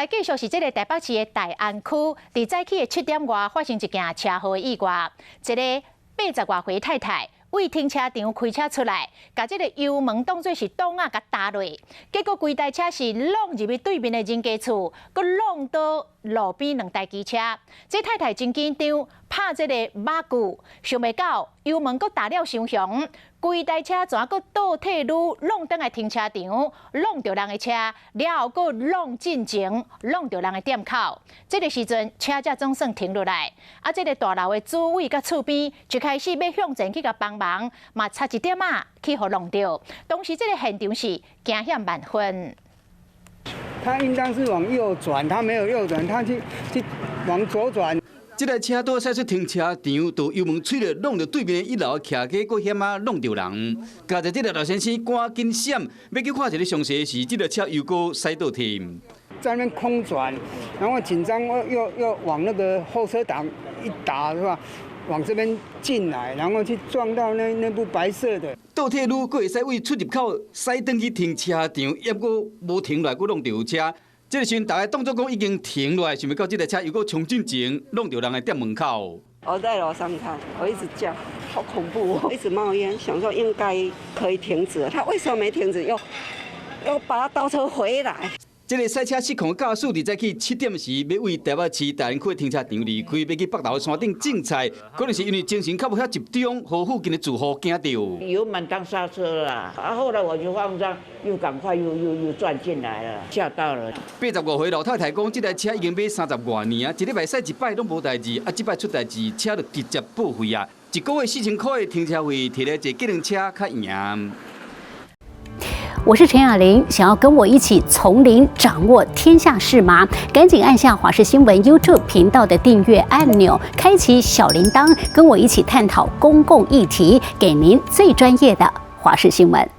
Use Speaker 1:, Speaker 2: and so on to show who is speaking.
Speaker 1: 繼續是這个台北市的大安區，佇早起的7點外發生一件車禍意外，一个80外歲太太為停車場開車出來，共這个油門當做是擋仔共踏落，結果規台車是挵入去對面的人家厝，閣挵到路邊兩台機車。這太太真緊張，拍這个馬具，想袂到油門閣踏了傷強，規台車怎閣倒退嚕，挵轉來停車場，挵著人的車，了後閣挵進前，挵著人的店口。這个時陣車才總算停落來，啊，這个大樓的主委佮厝邊就開始欲向前去共幫忙，嘛差一點仔去予挵著。當時這个現場是驚險萬分。
Speaker 2: 他應當是往右轉，他沒有右轉，他去往左轉。
Speaker 3: 這台車拄駛出停車場，就油門催著挵著對面的一樓徛家，閣險仔挵著人。共在這个老先生趕緊閃，欲去看一个詳細時，這台車又閣駛倒退。
Speaker 2: 在那邊空轉，然後緊張又往那個後車擋一打，是吧？往這邊進來，然後去撞到那部白色的。
Speaker 3: 倒退嚕，閣會使對出入口駛轉去停車場，猶閣無停落來，閣挵著車。這个時陣，大家當作講已經停落來，想袂到這台車又閣衝進前，挵著人的店門口。
Speaker 4: 我在樓上看，我一直叫，好恐怖哦，一直冒煙，想說應該可以停止，他為什麼沒停止？又把他倒車回來。
Speaker 3: 這个賽車失控駕駛，佇早起7點時，欲對台北市大安區停車場離開，欲去北投山頂種菜，可能是因為精神較無遐集中，予附近的住戶驚著。
Speaker 5: 油門當剎車啦，啊，後來我就慌張，又趕快又轉進來了，嚇到了。
Speaker 3: 85歲老太太講，這台車已經買30外年啊，一禮拜駛一擺攏無代誌，啊，這擺出代誌，車就直接報廢啊。一個月4000塊的停車費，提來坐計程車較贏。
Speaker 6: 我是陳雅玲，想要跟我一起從零掌握天下事嗎？趕緊按下華視新聞 YouTube 頻道的訂閱按鈕，開啟小鈴鐺，跟我一起探討公共議題，給您最專業的華視新聞。